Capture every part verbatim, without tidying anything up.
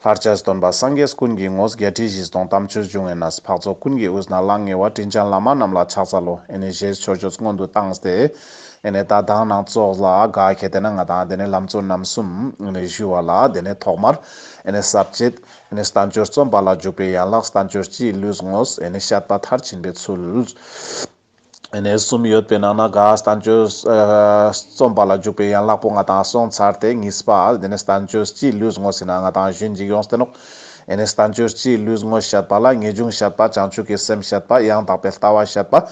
ཐར་ཅེས་སྟོན་པ་སངས་རྒྱས་ཀུན་གྱི་ངོ་བོ། བརྒྱད་ཁྲི་བཞི་སྟོང་དམ་ཆོས་འབྱུང་བའི་གནས། འཕགས་ཚོགས་ཀུན་གྱི་དབུས་ན་ལྷང་ངེ་བ། དྲིན་ཅན་བླ་མ་རྣམས་ལ་ཕྱག་འཚལ་ལོ། ཨེ་ནེ་ཞེས་མཆོད་བརྗོད་སྔོན་དུ་བཏང་སྟེ། ཨེ་ནེ་ད་དག་སྣང་ཙོགས་ལ་ག་ཁེ་ཏེ་ན་ང་དང་ཏེ་ནེ་ལམ་གཙོ་རྣམ་གསུམ་ཨེ་ནེ་ཞུ་བ་ལ་ཏེ་ནེ་ཐོག་མར་ཨེ་ནེ་ས་བཅད་ཨེ་ནེ་བསྟན་བཅོས་རྩོམ་པ་ལ་འཇུག་པའི་ཡན་ལག་བསྟན་བཅོས་སྤྱིའི་ལུས་དངོས་ཨེ་ནེ་བཤད་པ་མཐར་ཕྱིན་པའི་ཚུལ། ཨེ་ནེ་གསུམ་ཡོད་པའི་ནང་ན་ག་བསྟན་བཅོས་ཨ་རྩོམ་པ་ལ་འཇུག་པའི་ཡན་ལག་པོ་ང་དང་སོང་ཚར་ཏེ་གཉིས་པ་ཏེ་ནེ་བསྟན་བཅོས་སྤྱིའི་ལུས་དངོས་ཟེར་ན་ང་དང་ཞུན་ཅིག་ཡོངས་ཏེ་ནོག། ཨེ་ནེ་བསྟན་བཅོས་སྤྱིའི་ལུས་དངོས་བཤད་པ་ལ་ངེས་འབྱུང་བཤད་པ། བྱང་ཆུབ་ཀྱི་སེམས་བཤད་པ། ཡང་དག་པའི་ལྟ་བ་བཤད་པ།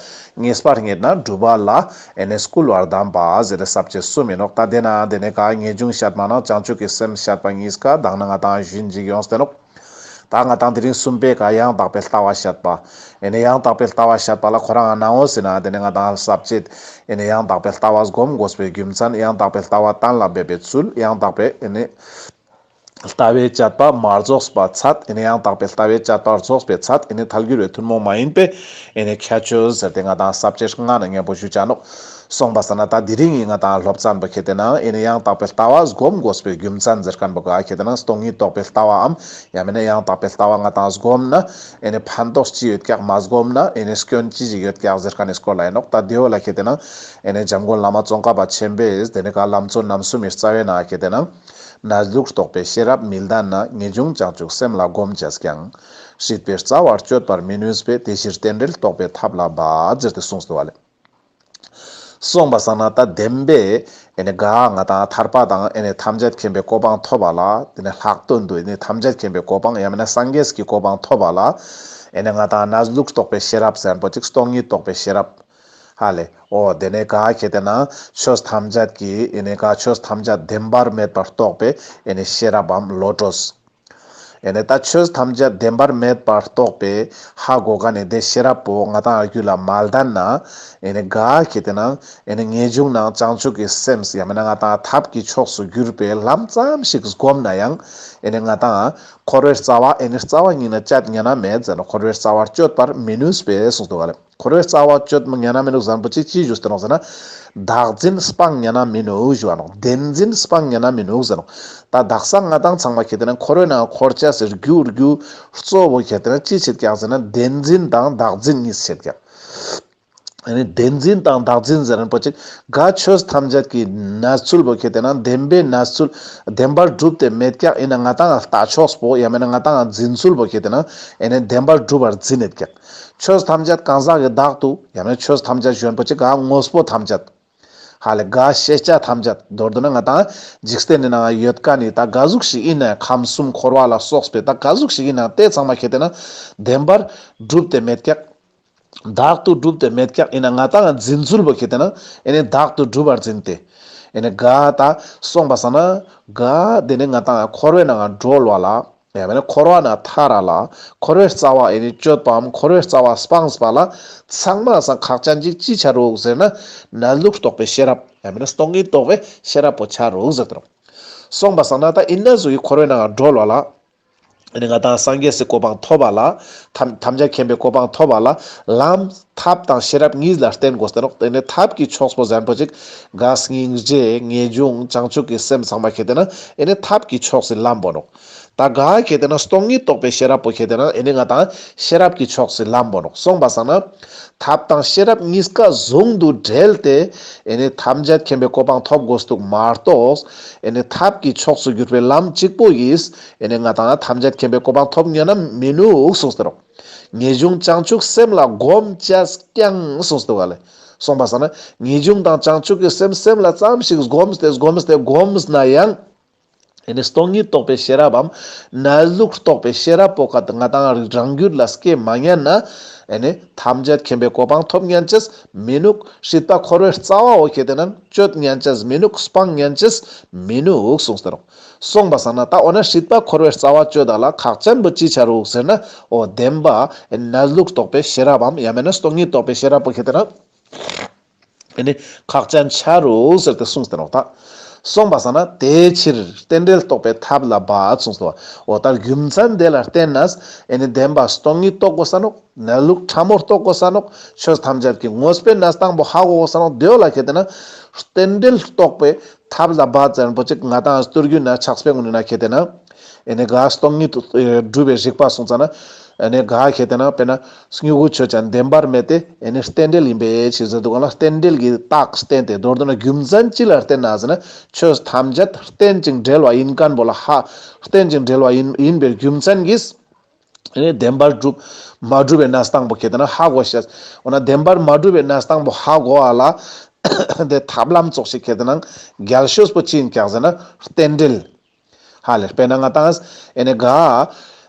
ངེས་པ་རྙེད་ན་སྒྲུབ་པ་ལ་ཨེ་ནེ་བསྐུལ་བར་གདམས་པ་ཟེར་ཏེ་ས་བཅད་གསུམ་ཨིན་ནོག། ད་ཏེ་ན་ཏེ་ནེ་ག་ངེས་འབྱུང་བཤད་པ་ན་བྱང་ཆུབ་ཀྱི་སེམས་བཤད་པ་གཉིས་ཀ་དག་ན་ང་དང་ཞུན་ཅིག་ཡོངས་ཏེ་ནོག། ད་ང་དང་དེ་རིང་གསུམ་པའི་ཀ་ཡང་དག་པའི་ལྟ་བ་བཤད་པ། ཨེ་ནེ་ཡང་དག་པའི་ལྟ་བ་བཤད་པ་ལ་ཁོ་རང་ནང་འོ་ཟེར་ན་ཏེ་ནེ་ང་དང་ས་བཅད་ཨེ་ནེ་ཡང་དག་པའི་ལྟ་བ་སྒོམ་དགོས་པའི་རྒྱུ་མཚན། ཡང་དག་པའི་ལྟ་བ་གཏན་ལ་འབེབས་པའི་ཚུལ། ཡང་དག་པའི་ཨེ་ནེ་ལྟ་བའི་དཔྱད་པ་མ་རྫོགས་པའི་ཚད། ཨེ་ནེ་ཡང་དག་པའི་ལྟ་བའི་དཔྱད་པ་རྫོགས་པའི་ཚད། ཨེ་ནེ་ཐལ་འགྱུར་བའི་ཐུན་མོང་མ་ཡིན་པའི་ཨེ་ནེ་ཁྱད་ཆོས་ཟེར་ཏེ་ང་དང་ས་བཅད་ལྔ་ནེ་ཉམ་པོ་ཞུ་ཆ་ནོག། སོང་པ་སང་ན་ད་དེ་རིང་ངི་ང་དང་སློབ་ཚན་པོ་ཁེ་ཏེ་ན་ཨེ་ནེ་ཡང་དག་པའི་ལྟ་བ་སྒོམ་དགོས་པའི་རྒྱུ་མཚན་ཟེར་ཁན་པོ་ག་ཁེ་ཏེ་ན་སྟོང་ཉིད་རྟོགས་པའི་ལྟ་བའམ་ཡང་མེན་ན་ཡང་དག་པའི་ལྟ་བ་ང་དང་སྒོམ་ན་ཨེ་ནེ་ཕན་ཐོགས་ཅི་ཡོད་ཀྱག། མ་སྒོམ་ན་ཨེ་ནེ་སྐྱོན་ཅི་ཞིག་ཡོད་ཀྱག་ཟེར་ཁན་ནི་སྐོར་ལ་ཨིན་ནོག། ད་དེ་བོ་ལ་ཁེ་ཏེ་ན་ཨེ་ནེ་འཇམ་མགོན་བླ་མ་ཙོང་ཁ་པ་ཆེན་པོས་ཏེ་ནེ་ག་ལམ་གཙོ་རྣམ་གསུམ་མི་རྩ་བའི་ནང་ཁེ་ཏེ་ན་གནས་ལུགས་རྟོགས་པའི་ཤེས་རབ་མི་ལྡན་ན། ངེས་འབྱུང་བྱང་ཆུབ་སེམས་ལ་གོམས་བྱས་ཀྱང་། སྲིད་པའི་རྩ་བ་གཅོད་པར་མི་ནུས་པས། དེ་ཕྱིར་རྟེན་འབྲེལ་རྟོགས་པའི་ཐབས་ལ་འབད། ཟེར་ཏེ་གསུངས་འདུག་པ་ལེ། སོང་པ་སང་ན་ད་བདེན་པའི་ཨེ་ནེ་ག་ང་དང་ཐར་པ་དང་ཨེ་ནེ་ཐམས་ཅད་མཁྱེན་པའི་གོ་འཕང་ཐོབ་པ་ལ་ཏེ་ནེ་ལྷག་དོན་དུ་ཨེ་ནེ་ཐམས་ཅད་མཁྱེན་པའི་གོ་འཕང་ཡང་མེན་ན་སངས་རྒྱས་ཀྱི་གོ་འཕང་ཐོབ་པ་ལ་ཨེ་ནེ་ང་དང་གནས་ལུགས་རྟོགས་པའི་ཤེས་རབ་ཟེར་ཁན་པོ་ཅིག་སྟོང་ཉིད་རྟོགས་པའི་ཤེས་རབ། ཧ་ལེ། འོ་ཏེ་ནེ་ག་ཁེ་ཏེ་ན་ཆོས་ཐམས་ཅད་ཀྱི་ཨེ་ནེ་ག་ཆོས་ཐམས་ཅད་བདེན་པར་མེད་པར་རྟོགས་པའི་ཨེ་ནེ་ཤེས་རབ་བམ་བློ་གྲོས། ཨེ་ནེ་ད་ཆོས་ཐམས་ཅད་བདེན་པར་མེད་པར་རྟོགས་པའི་ཧ་གོ་ཁན་ནི་ཏེ་ཤེས་རབ་པོ་ང་དང་རྒྱུད་ལ་མ་ལྡན་ན་ཨེ་ནེ་ག་ཁེ་ཏེ་ན་ཨེ་ནེ་ངེས་འབྱུང་ནང་བྱང་ཆུབ་ཀྱི་སེམས་ཡང་མེན་ན་ང་དང་ཐབས་ཀྱི་ཕྱོགས་སུ་གྱུར་པའི་ལམ་ཙམ་ཞིག་སྒོམ་ན་ཡང་ཨེ་ནེ་ང་དང་འཁོར་བའི་རྩ་བ་ཨེ་ནེ་རྩ་བ་ཉིད་ནས་བཅད་ཉན་ན་མེད་ཟེར་ནོག། འཁོར་བའི་རྩ་བ་གཅོད་པར་མི་ནུས་པས་གསུངས་འདུག་པ་ལེ། འཁོར་བའི་རྩ་བ་གཅོད་ཉན་ན་མི་ནུག་ཟེར་ཁན་པོ་ཅིག་ཅི་ཞུས་ཏེ་ནོག་ཟེར་ན། བདག་འཛིན་སྤང་ཉན་ན་མི་ནུག་ཞུ་བ་ནོག། བདེན་འཛིན་སྤང་ཉན་ན་མི་ནུག་ཟེར་ནོག། ད་དག་ས་ང་དང་ཚང་མ་ཁེ་ཏེ་ན་འཁོར་བའི་ནང་འཁོར་ཆ་ཟེར་རྒྱུ་རྒྱུ་གཙོ་བོ་ཁེ་ཏེ་ན་ཅི་བྱེད་ཀྱག་ཟེར་ན་བདེན་འཛིན་དང་བདག་འཛིན་གཉིས་བྱེད་ཀྱག། ཨེ་ནེ་བདེན་འཛིན་དང་བདག་འཛིན་ཟེར་ཁན་པོ་ཅིག་ག་ཆོས་ཐམས་ཅད་ཀྱི་གནས་ཚུལ་པོ་ཁེ་ཏེ་ན་བདེན་པའི་གནས་ཚུལ་བདེན་པར་གྲུབ་སྟེ་མེད་ཀྱག། ཨིན་ན་ང་དང་ལྟ་ཕྱོགས་པོ་ཡང་མེན་ན་ང་དང་འཛིན་ཚུལ་པོ་ཁེ་ཏེ་ན་ཨེ་ནེ་བདེན་པར་གྲུབ་པར་འཛིན་ཡོད་ཀྱག། ཆོས་ཐམས་ཅད་གང་ཟག་གི་བདག་ཏུ་ཡང་མེན་ན་ཆོས་ཐམས་ཅད་ཞུ་ཁན་པོ་ཅིག་ག་དངོས་པོ་ཐམས་ཅད། ཧ་ལེ་ག་ཤེས་བྱ་ཐམས་ཅད་མདོར་བསྡུ་ན་ང་དང་འཇིག་རྟེན་ནི་ནང་ཡོད་ཁན་ནི་ད་ག་ཟུག་ཞིག་ཨིན་ན་ཁམས་གསུམ་འཁོར་བ་ལ་སོགས་པའི་ད་ག་ཟུག་ཞིག་ཨིན་ན་ཏེ་ཚང་མ་ཁེ་ཏེ་ན་བདེན་པར་གྲུབ་སྟེ་མེད་ཀྱག། བདག་ཏུ་གྲུབ་སྟེ་མེད་ཀྱག། ཨིན་ན་ང་དང་འཛིན་ཚུལ་པོ་ཁེ་ཏེ་ན་ཨེ་ནེ་བདག་ཏུ་གྲུབ་པར་འཛིན་ཏེ། ཨེ་ནེ་ག་ད་སོང་པ་སང་ན་ག་ཏེ་ནེ་ང་དང་འཁོར་བའི་ནང་གྲོལ་བ་ལ་ཡང་མེན་ན་འཁོར་བ་ནེ་ཐར་ར་ལ་འཁོར་བའི་རྩ་བ་ཨེ་ནེ་གཅོད་པའམ་འཁོར་བའི་རྩ་བ་སྤངས་པ་ལ་ཚང་མ་སང་ཁག་ཅན་ཅིག་ཅི་ཆ་རུག་ཟེར་ན་གནས་ལུགས་རྟོགས་པའི་ཤེས་རབ་ཡང་མེན་ན་སྟོང་ཉིད་རྟོགས་པའི་ཤེས་རབ་པོ་ཆ་རུག་ཟེར་ཏེ་ནོག། སོང་པ་སང་ན་ད་ཨིན་ན་ཟུག་གི་འཁོར་བའི་ནང་གྲོལ་བ་ལ་ཨེ་ནེ་ང་དང་སངས་རྒྱས་སི་གོ་འཕང་ཐོབ་པ་ལ་ཐམས་ཐམས་ཅད་མཁྱེན་པའི་གོ་འཕང་ཐོབ་པ་ལ་ལམ་ཐབས་དང་ཤེས་རབ་གཉིས་ལ་བརྟེན་དགོས་ཏེ་ནོག། ཨེ་ནེ་ཐབས་ཀྱི་ཕྱོགས་པོ་ཟེར་ཁན་པོ་ཅིག་ག་སྙིང་རྗེ་ངེས་འབྱུང་བྱང་ཆུབ་ཀྱི་སེམས་ཚང་མ་ཁེ་ཏེ་ན་ཨེ་ནེ་ཐབས་ཀྱི་ཕྱོགས་སི་ལམ་པོ་ནོག། ད་ག་ཁེ་ཏེ་ན་སྟོང་ཉིད་རྟོགས་པའི་ཤེས་རབ་པོ་ཁེ་ཏེ་ན་ཨེ་ནེ་ང་དང་ཤེས་རབ་ཀྱི་ཕྱོགས་སི་ལམ་པོ་ནོག། སོང་པ་སང་ན་ཐབས་དང་ཤེས་རབ་གཉིས་ཀ་ཟུང་དུ་འབྲེལ་ཏེ་ཨེ་ནེ་ཐམས་ཅད་མཁྱེན་པའི་གོ་འཕང་ཐོབ་དགོས་འདུག་མ་གཏོགས་ཨེ་ནེ་ཐབས་ཀྱི་ཕྱོགས་སུ་གྱུར་པའི་ལམ་གཅིག་པོ་ཡིས་ཨེ་ནེ་ང་དང་ཐམས་ཅད་མཁྱེན་པའི་གོ་འཕང་ཐོབ་ཉན་ན་མི་ནུག་གསུངས་ཏེ་ནོག། ངེས་འབྱུང་བྱང་ཆུབ་སེམས་ལ་གོམས་བྱས་ཀྱང་གསུངས་ཏེ་བ་ལེ། སོང་པ་སང་ན་ངེས་འབྱུང་དང་བྱང་ཆུབ་ཀྱི་སེམས་སེམས་ལ་ཙམ་ཞིག་གོམས་ཏེ་གོམས་ཏེ་གོམས་ན་ཡང་ཨེ་ནེ་སྟོང་ཉིད་རྟོགས་པའི་ཤེས་རབ་བམ་གནས་ལུགས་རྟོགས་པའི་ཤེས་རབ་པོ་ཀ་ང་དང་རང་རྒྱུད་ལ་སྐྱེ་མ་ཉན་ན་ཨེ་ནེ་ཐམས་ཅད་མཁྱེན་པའི་གོ་འཕང་ཐོབ་ཉན་ཅེས་མི་ནུག། སྲིད་པ་འཁོར་བའི་རྩ་བ་བོ་ཁེ་ཏེ་ན་གཅོད་ཉན་ཅེས་མི་ནུག། སྤང་ཉན་ཅེས་མི་ནུག་གསུངས་ཏེ་ནོག། སོང་པ་སང་ན་ད་འོ་ན་སྲིད་པ་འཁོར་བའི་རྩ་བ་གཅོད་ད་ལ་ཁག་ཅན་པོ་ཅི་ཆ་རུག་ཟེར་ན་འོ་བདེན་པ་གནས་ལུགས་རྟོགས་པའི་ཤེས་རབ་བམ་ཡང་མེན་ན་སྟོང་ཉིད་རྟོགས་པའི་ཤེས་རབ་པོ་ཁེ་ཏེ་ན་ཨེ་ནེ་ཁག་ཅན་ཆ་རུག་ཟེར་ཏེ་གསུངས་ཏེ་ནོག་ད། སོང་པ་སང་ན་དེའི་ཕྱིར་རྟེན་འབྲེལ་རྟོགས་པའི་ཐབས་ལ་འབད་གསུངས་ཏེ་ནོག། འོ་ད་རྒྱུ་མཚན་དེ་ལ་བརྟེན་ནས་ཨེ་ནེ་བདེན་པ་སྟོང་ཉིད་རྟོགས་དགོས་ས་ནོག། གནས་ལུགས་ཕྲ་མོ་རྟོགས་དགོས་ས་ནོག། ཆོས་ཐམས་ཅད་ཀྱི་དངོས་པོའི་གནས་སྟངས་པོ་ཧ་གོ་དགོས་ས་ནོག། དེ་བོ་ལ་ཁེ་ཏེ་ན་རྟེན་འབྲེལ་རྟོགས་པའི་ཐབས་ལ་འབད་ཟེར་ཁན་པོ་ཅིག་ང་དང་སྟོད་རྒྱུད་ན་ཕྱག་དཔེ་ངོ་ནི་ན་ཁེ་ཏེ་ན། ཨེ་ནེ་ག་སྟོང་ཉིད་དུ་ཨེ་སྒྲུབ་པའི་རིག་པ་སོང་ཙ་ན། ཨེ་ནེ་ག་ཁེ་ཏེ་ན་དཔེར་ན་སྨྱུ་གུ་ཆོས་ཅན་བདེན་པར་མེད་དེ་ཨེ་ནེ་རྟེན་འབྲེལ་ཡིན་པའི་ཕྱིར་ཟེར་དུག་ག་ལ། རྟེན་འབྲེལ་གྱི་རྟགས་བརྟེན་ཏེ་མདོར་བསྡུ་ན་རྒྱུ་མཚན་ཅི་ལ་བརྟེན་ན་ཟེར་ན། ཆོས་ཐམས་ཅད་རྟེན་ཅིང་འབྲེལ་བ་ཡིན་མཁན་པོ་ལ་ཧ། རྟེན་ཅིང་འབྲེལ་བ་ཡིན་ཡིན་པའི་རྒྱུ་མཚན་གྱིས། ཨེ་ནེ་བདེན་པར་གྲུབ་མ་གྲུབ་པའི་གནས་སྟངས་པོ་ཁེ་ཏེ་ན་ཧ་གོ་ཤེས། འོ་ན་བདེན་པར་མ་གྲུབ་པའི་གནས་སྟངས་པོ་ཧ་གོ་བ་ལ། དེ་ཐབས་ལམ་ཙོགས་ཤིག་ཁེ་ཏེ་ན་རྒྱལ་ཤོས་པོ་ཅི་ཡིན་ཀྱག་ཟེར་ན་རྟེན་འབྲེལ། ཧ་ལེ། དཔེར་ན་ང་ཏང་ཨེ་ནེ་ག་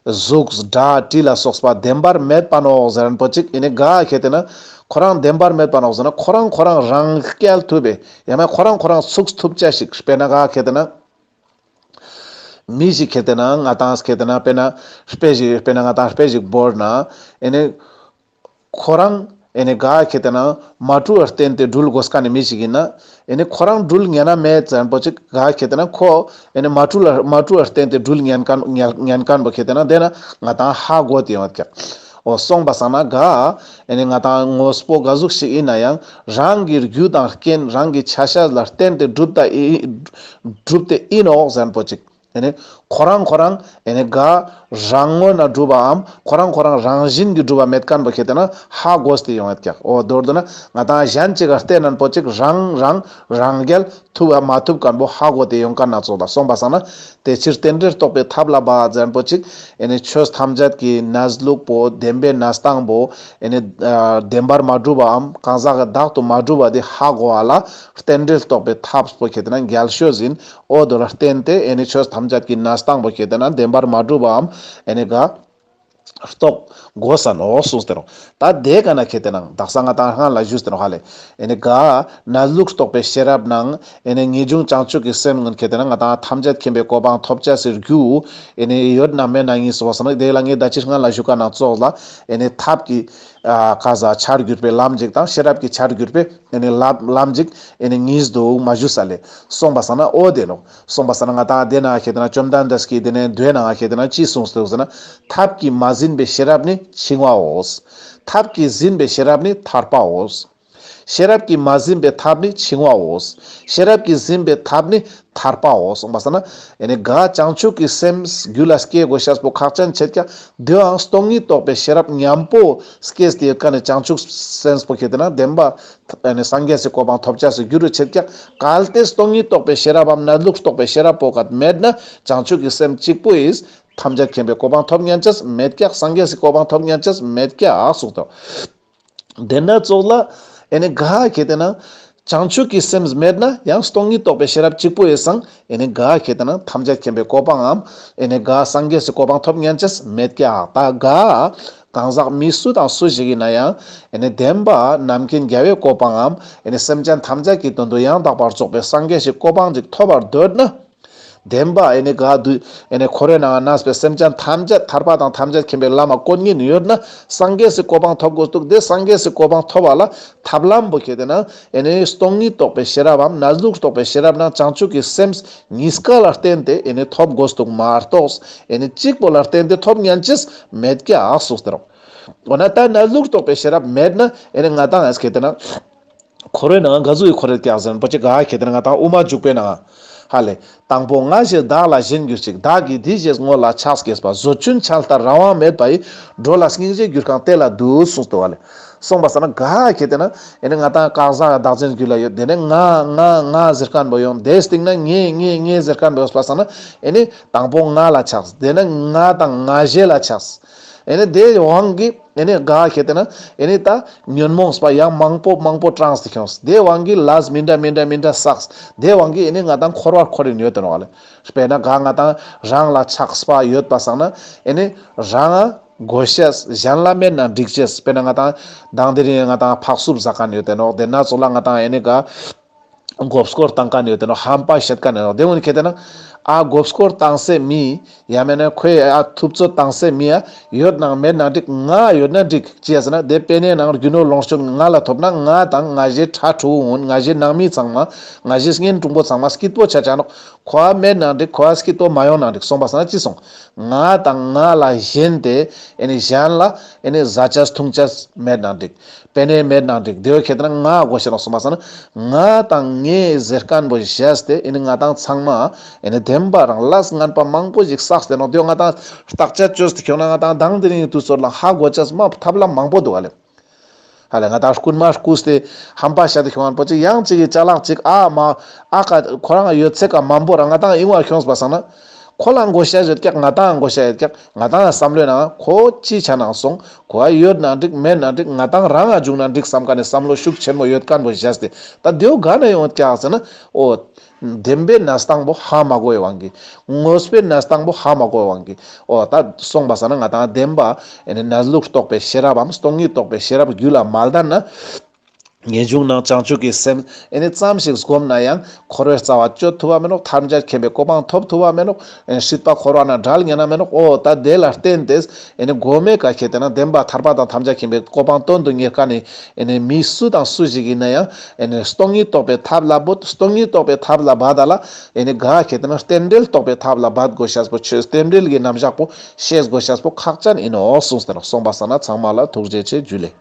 གཟུགས་སྒྲ་དྲི་ལ་སོགས་པ་བདེན་པར་མེད་པ་ནོག་ཟེར་མཁན་པོ་ཅིག་ཨེ་ནེ་ག་ཁེ་ཏེ་ན་ཁོ་རང་བདེན་པར་མེད་པ་ནོག་ཟེར་ན་ཁོ་རང་ཁོ་རང་རང་སྐྱེལ་ཐུབ་པའི་ཡང་ན་ཁོ་རང་ཁོ་རང་ཚུགས་ཐུབ་ཅེས་ཤིག་དཔེར་ན་ག་ཁེ་ཏེ་ན་མི་ཞིག་ཁེ་ཏེ་ན་ང་ཏང་ཁེ་ཏེ་ན་དཔེར་ན་དཔེ་ཞིག་དཔེར་ན་ང་ཏང་དཔེ་ཞིག་བོར་ན་ཨེ་ནེ། ཁོ་རང་ཨེ་ནེ་ག་ཁེ་ཏེ་ན་མ་འཁྲུལ་བར་བརྟེན་ཏེ་འགྲུལ་དགོས་མཁན་ནི་མི་ཞིག་ཡིན་ན། ཨེ་ནེ་ཁོ་རང་འགྲུལ་ཉན་ན་མེད་ཟེར་མཁན་པོ་ཅིག་ག་ཁེ་ཏེ་ན་ཁོ་ཨེ་ནེ་མ་འཁྲུལ་མ་འཁྲུལ་བར་བརྟེན་ཏེ་འགྲུལ་ཉན་མཁན་ཉན་ཉན་མཁན་པོ་ཁེ་ཏེ་ན་དེ་ན་ང་ཏང་ཧ་གོ་སྟེ་ཡོང་ཀྱག་འོ་སོང་པ་སང་ན་ག་ཨེ་ནེ་ང་ཏང་དངོས་པོ་ག་ཟུག་ཞིག་ཡིན་ན་ཡང་རང་གི་རྒྱུ་དང་རྐྱེན་རང་གི་ཆ་ཤས་ལ་བརྟེན་ཏེ་གྲུབ་ད་ཨི་གྲུབ་སྟེ་ཨིན་ནོག་ཟེར་མཁན་པོ་ཅིག་ཨེ་ནེ་ཁོ་རང་ཁོ་རང་ཨེ་ནེ་ག་རང་ངོས་ནས་གྲུབ་པའམ་ཁོ་རང་ཁོ་རང་རང་བཞིན་གྱིས་གྲུབ་པ་མེད་མཁན་པོ་ཁེ་ཏེ་ན་ཧ་གོ་སྟེ་ཡོང་ཡོད་ཀྱག་འོ་མདོར་བསྡུ་ན་ང་ཏང་གཞན་གཅིག་ག་བརྟེན་ནན་པོ་ཅིག་རང་རང་རང་རྒྱལ་ཐུབ་པ་མ་ཐུབ་མཁན་པོ་ཧ་གོ་སྟེ་ཡོང་མཁན་ན་ཙོགས་ལ་སོང་པ་སང་ན། དེ་ཕྱིར་རྟེན་འབྲེལ་རྟོགས་པའི་ཐབས་ལ་བ་ཟེར་མཁན་པོ་ཅིག་ཨེ་ནེ་ཆོས་ཐམས་ཅད་ཀྱི་གནས་ལུགས་པོ་བདེན་པའི་གནས་སྟངས་པོ་ཨེ་ནེ་བདེན་པར་མ་གྲུབ་པའམ་གང་ཟག་གི་བདག་ཏུ་མ་གྲུབ་པ་དེ་ཧ་གོ་བ་ལ། རྟེན་འབྲེལ་རྟོགས་པའི་ཐབས་པོ་ཁེ་ཏེ་ན་རྒྱལ་ཤོས་ཡིན། འོ་དོ་ལ་བརྟེན་ཏེ་ཨེ་ནེ་ཆོས་ཐམས་ཅད་ཀྱི་གནས་སྟངས་པོ་ཁེ་ཏེ་ན་བདེན་པར་མ་གྲུབ་པའམ་ཨེ་ནེ་ག་རྟོགས་དགོས་ས་ནོག་གསུངས་ཏེ་ནོག་ད་དེ་ག་ན་ཁེ་ཏེ་ན་དག་ས་ང་ཏང་སྔ་ལ་ཞུས་ཏེ་ནོག་ཧ་ལེ། ཨེ་ནེ་ག་གནས་ལུགས་རྟོགས་པའི་ཤེས་རབ་ནང་ཨེ་ནེ་ངེས་འབྱུང་བྱང་ཆུབ་ཀྱི་སེམས་ཀུན་ཁེ་ཏེ་ན་ང་ཏང་ཐམས་ཅད་མཁྱེན་པའི་གོ་འཕང་ཐོབ་ཅེས་སི་རྒྱུ་ཨེ་ནེ་ཡོད་ན་མེད་ན་ཡིན་སོང་པ་སང་ན་དེ་ལ་ངས་ད་ཅི་སྔ་ལ་ཞུ་མཁན་ན་ཙོགས་ལ་ཨེ་ནེ་ཐབས་ཀྱི་ཨ་ག་ས་ཆར་གྱུར་པའི་ལམ་ཅིག་དང་ཤེས་རབ་ཀྱི་ཆར་གྱུར་པའི་ཨེ་ནེ་ལམ་ལམ་ཅིག་ཨེ་ནེ་གཉིས་འདུག་མ་ཞུས་ས་ལེ། སོང་པ་སང་ན་འོ་དེ་ནོག་སོང་པ་སང་ན་ང་ཏང་དེ་ན་ཁེ་ཏེ་ན་བཅོམ་ལྡན་འདས་ཀྱིས་དེ་ནེ་མདོའི་ནང་ཁེ་ཏེ་ན་ཅི་གསུངས་ཏེ་ཟེར་ན། ཐབས་ཀྱིས་མ་ཟིན་པའི་ཤེས་རབ་ནི་འཆིང་བའོ། ཐབས་ཀྱིས་ཟིན་པའི་ཤེས་རབ་ནི་ཐར་པའོ། ཤེས་རབ་ཀྱིས་མ་ཟིན་པའི་ཐབས་ནི་འཆིང་བའོ། ཤེས་རབ་ཀྱིས་ཟིན་པའི་ཐབས་ནི་ཐར་པའོ། སོང་པ་སང་ན་ཨེ་ནེ་ག་བྱང་ཆུབ་ཀྱི་སེམས་རྒྱུད་ལ་སྐྱེ་དགོས་ཤེས་པོ་ཁག་ཅན་ཆེད་ཀྱང་དེའང་སྟོང་ཉིད་རྟོགས་པའི་ཤེས་རབ་ཉམ་པོ་སྐྱེས་ཏེ་ཡོད་མཁན་ནི་བྱང་ཆུབ་སེམས་པོ་ཁེ་ཏེ་ན་བདེན་པ་ཨེ་ནེ་སངས་རྒྱས་སི་གོ་འཕང་ཐོབ་ཅེས་སི་རྒྱུ་རུ་ཆེད་ཀྱང་གལ་ཏེ་སྟོང་ཉིད་རྟོགས་པའི་ཤེས་རབ་བམ་གནས་ལུགས་རྟོགས་པའི་ཤེས་རབ་པོ་ག་མེད་ན་བྱང་ཆུབ་ཀྱི་སེམས་གཅིག་པོ་ཡིས་ཐམས་ཅད་མཁྱེན་པའི་གོ་འཕང་ཐོབ་ཉན་ཅེས་མེད་ཀྱག་སངས་རྒྱས་སི་གོ་འཕང་ཐོབ་ཉན་ཅེས་མེད་ཀྱག་གསུངས་ཏོ། དེ་ན་ཙོགས་ལ་ཨེ་ནེ་ག་ཁེ་ཏེ་ན་བྱང་ཆུབ་ཀྱི་སེམས་མེད་ན་ཡང་སྟོང་ཉིད་རྟོགས་པའི་ཤེས་རབ་གཅིག་པོ་ཡིས་སང་ཨེ་ནེ་ག་ཁེ་ཏེ་ན་ཐམས་ཅད་མཁྱེན་པའི་གོ་འཕང་ངམ་ཨེ་ནེ་ག་སངས་རྒྱས་སི་གོ་འཕང་ཐོབ་ཉན་ཅེས་མེད་ཀྱག་ད་ག་གང་ཟག་མི་སུ་དང་སུ་ཞིག་ཡིན་ན་ཡང་ཨེ་ནེ་བདེན་པ་རྣམ་མཁྱེན་རྒྱལ་བའི་གོ་འཕང་ངམ་ཨེ་ནེ་སེམས་ཅན་ཐམས་ཅད་ཀྱི་དོན་དུ་ཡང་དག་པར་རྫོགས་པའི་སངས་རྒྱས་སི་གོ་འཕང་ཅིག་ཐོབ་པར་འདོད་ན། བདེན་པ་ཨེ་ནེ་ག་དུ་ཨེ་ནེ་འཁོར་བའི་ནང་གནས་པའི་སེམས་ཅན་ཐམས་ཅད་ཐར་པ་དང་ཐམས་ཅད་མཁྱེན་པའི་ལམ་ལ་བཀོད་ངེས་ཡོད་ན་སངས་རྒྱས་སི་གོ་འཕང་ཐོབ་དགོས་འདུག་དེ་སངས་རྒྱས་སི་གོ་འཕང་ཐོབ་པ་ལ་ཐབས་ལམ་པོ་ཁེ་ཏེ་ན་ཨེ་ནེ་སྟོང་ཉིད་རྟོགས་པའི་ཤེས་རབ་བམ་གནས་ལུགས་རྟོགས་པའི་ཤེས་རབ་ནང་བྱང་ཆུབ་ཀྱི་སེམས་གཉིས་ཀ་ལ་བརྟེན་ཏེ་ཨེ་ནེ་ཐོབ་དགོས་འདུག་མ་གཏོགས་ཨེ་ནེ་གཅིག་པོ་ལ་བརྟེན་ཏེ་ཐོབ་ཉན་ཅེས་མེད་ཀྱག་གསུངས་ཏེ་རོག་འོ་ན་ད་གནས་ལུགས་རྟོགས་པའི་ཤེས་རབ་མེད་ན་ཨེ་ནེ་ང་ཏང་ཨེ་ཁེ་ཏེ་ན། འཁོར་བའི་ནང་ག་ཟུག་གི་འཁོར་རེད་ཀྱག་ཟེར་ན་པོ་ཅིག་ག་ཁེ་ཏེ་ན་ང་ཏང་དབུ་མ་འཇུག་པའི་ནང་ཧ་ལེ། དང་པོ་ང་ཞེས་བདག་ལ་ཞེན་གྱུར་ཅིག་བདག་གིས་འདི་ཞེས་ངོ་ལ་ཆགས་སྐྱེས་པ། གཟོད་ཆུན་འཕྱན་ལྟར་རང་དབང་མེད་པ་ཡི། འགྲོ་ལ་སྙིང་རྗེ་གྱུར་གང་དེ་ལ་འདུད་གསུངས་ཏོ་ཧ་ལེ། སོང་པ་སང་ན་ག་ཁེ་ཏེ་ན་ཨེ་ནེ་ང་ཏང་གང་ཟག་བདག་འཛིན་རྒྱུད་ལ་ཡོད་དེ་ནེ་ང་ང་ང་ཟེར་མཁན་པོ་ཡོང་དེ་སྟེང་ན་ངེ་ངེ་ངེ་ཟེར་མཁན་པོ་ཡོད་པ་སང་ན་ཨེ་ནེ་དང་པོ་ང་ལ་ཆགས་དེ་ནེ་ང་དང་ང་ཞེ་ལ་ཆགས། ཨེ་ནེ་དེ་དབང་གིས་ཨེ་ནེ་ག་ཁེ་ཏེ་ན་ཨེ་ནེ་ད་ཉོན་མོངས་པ་ཡང་མང་པོ་མང་པོ་དྲངས་ཏེ་ཁྱོངས། དེ་དབང་གིས་ལས་མི་འདྲ་མི་འདྲ་མི་འདྲ་བསགས། དེ་དབང་གིས་ཨེ་ནེ་ང་ཏང་འཁོར་བར་འཁོར་རིན་ཡོད་དེ་ནོག་ལེ། དཔེར་ན་ག་ང་ཏང་རང་ལ་ཆགས་པ་ཡོད་པ་སང་ན་ཨེ་ནེ་རང་ང་དགོས་ཤེས་གཞན་ལ་མེད་ན་འགྲིག་ཅེས། དཔེར་ན་ང་ཏང་དང་དེ་རིང་ང་ཏང་ཕག་སུབ་ཟ་མཁན་ཡོད་དེ་ནོག་དེ་ན་ཙོགས་ལ་ང་ཏང་ཨེ་ནེ་ག་མགོ་སྐོར་བཏང་མཁན་ཡོད་དེ་ནོག་ཧམ་པ་བཤད་མཁན་ཡོད་དེ་ནོག་དེ་འོན་ཁེ་ཏེ་ན་ཨ་མགོ་སྐོར་བཏང་སའི་མི་ཡང་མེད་ན་ཁོའི་ཨ་ཐུབ་ཚོད་བཏང་སའི་མི་ཡ་ཡོད་ནང་མེད་ནང་འགྲིག་ང་ཡོད་ན་འགྲིག་ཅི་ཡ་ཟེར་ན་དེ་དཔེར་ན་ནང་རྒྱུ་ནོར་ལོངས་སྤྱོད་ང་ལ་ཐོབ་ན་ང་དང་ང་ཞེ་ཕྲུ་གུ་འོན་ང་ཞེ་ནང་མི་ཚང་མ་ང་ཞེ་གཉེན་དྲུང་པོ་ཚང་མ་སྐྱིད་པོ་ཆ་ཆ་ནོག་ཁོ་མེད་ན་འགྲིག། ཁོ་སྐྱིད་པོ་མ་ཡོང་ན་འགྲིག། སོང་པ་སང་ན་ཅི་སོང་། ང་དང་ང་ལ་ཞེན་ཏེ་ཨེ་ནི་གཞན་ལ་ཨེ་ནི་ཟ་ཅེས་འཐུང་ཅེས་མེད་ན་འགྲིག། པེ་ནེ་མེད་ན་འགྲིག། དེ་བོ་ཁེ་ཏེ་ན་ང་དགོས་ཤེས་ནོག། སོང་པ་སང་ན་ང་དང་ངའི་ཟེར་ཁན་བོ་བཞག་སྟེ་ཨེ་ནི་ང་དང་ཚང་མ་ཨེ་ནི་བདེན་པ་རང་ལས་ངན་པ་མང་པོ་ཞིག་བསགས་ཏེ་ནོག། དེ་བོ་ང་དང་བརྟག་དཔྱད་བཅོས་ཏེ་ཁྱོང་ན་ང་དང་དང་དེ་རིང་དུས་ཚོད་ལ་ཧ་གོ་ཅེས་མ་ཐབས་ལམ་མང་པོ་འདུག་ཨ་ལེ། ཧ་ལེ་ང་དང་རྐུན་མ་རྐུས་ཏེ་ཧམ་པ་བཤད་དེ་ཁྱོང་ཁན་པོ་ཅིག་ཡང་ཅིག་གི་ཅ་ལག་ཅིག་ཨ་མ་ཨ་ཀ་ཁོ་རང་ཡོད་ཚད་ཀ་མང་པོ་རང་ང་དང་ཨིན་བ་ཁྱོངས་པ་སང་ན། ཁོ་ལ་དགོས་ཤེས་ཡོད་ཀྱག། ང་དང་དགོས་ཤེས་ཡོད་ཀྱག། ང་དང་བསམ་བློའི་ནང་ཁོ་ཅི་ཆ་ནང་སོང་། ཁོ་ཡོད་ན་འགྲིག་མེད་ན་འགྲིག། ང་དང་རང་ང་འཇུག་ན་འགྲིག་བསམ་ཀ་ནས་བསམ་བློ་ཤུགས་ཆེན་མོ་ཡོད་ཁན་བོ་བཞག་སྟེ་ད་དེ་བོ་ག་ནས་ཡོང་ཀྱག་ཟེར་ན། འོ། བདེན་པའི་གནས་སྟངས་པོ་ཧ་མ་གོ་བའི་དབང་གིས། དངོས་པོའི་གནས་སྟངས་པོ་ཧ་མ་གོ་བའི་དབང་གིས། འོ་ད་སོང་པ་སང་ན་ང་དང་བདེན་པ་ཨེ་ནི་གནས་ལུགས་རྟོགས་པའི་ཤེས་རབ་བམ་སྟོང་ཉིད་རྟོགས་པའི་ཤེས་རབ་རྒྱུད་ལ་མ་ལྡན་ན། ངེས་འབྱུང་ནང་བྱང་ཆུབ་ཀྱི་སེམས་ཨེ་ནི་ཙམ་ཞིག་སྒོམ་ན་ཡང་འཁོར་བའི་རྩ་བ་གཅོད་ཐུབ་པ་མེད་ནོག། ཐམས་ཅད་མཁྱེན་པའི་གོ་འཕང་ཐོབ་ཐུབ་པ་མེད་ནོག། ཨེ་ནི་སྲིད་པ་འཁོར་བ་ན་བྲལ་ཉན་ན་མེད་ནོག། འོ་ད་དེ་ལ་བརྟེན་ཏེ་ཨེ་ནི་གོ་མའི་ཀ་ཁེ་ཏེ་ན་བདེན་པ་ཐར་པ་དང་ཐམས་ཅད་མཁྱེན་པའི་གོ་འཕང་དོན་དུ་གཉེར་ཁན་ནི་ཨེ་ནི་མི་སུ་དང་སུ་ཞིག་ཡིན་ན་ཡང་ཨེ་ནི་སྟོང་ཉིད་རྟོགས་པའི་ཐབས་ལ་འབད། སྟོང་ཉིད་རྟོགས་པའི་ཐབས་ལ་འབད་ད་ལ་ཨེ་ནི་ག་ཁེ་ཏེ་ན་རྟེན་འབྲེལ་རྟོགས་པའི་ཐབས་ལ་འབད་དགོས་ཤེས་པོ་ཆོས་རྟེན་འབྲེལ་གྱི་རྣམ་གཞག་པོ་ཤེས་དགོས་ཤེས་པོ་ཁག་ཅན་ཡིན་ནོག་གསུངས་ཏེ་ནོག། སོང་པ་སང་ན་ཚང་མ་ལ་ཐུགས་རྗེ་ཆེ། འཇུ་ལེ།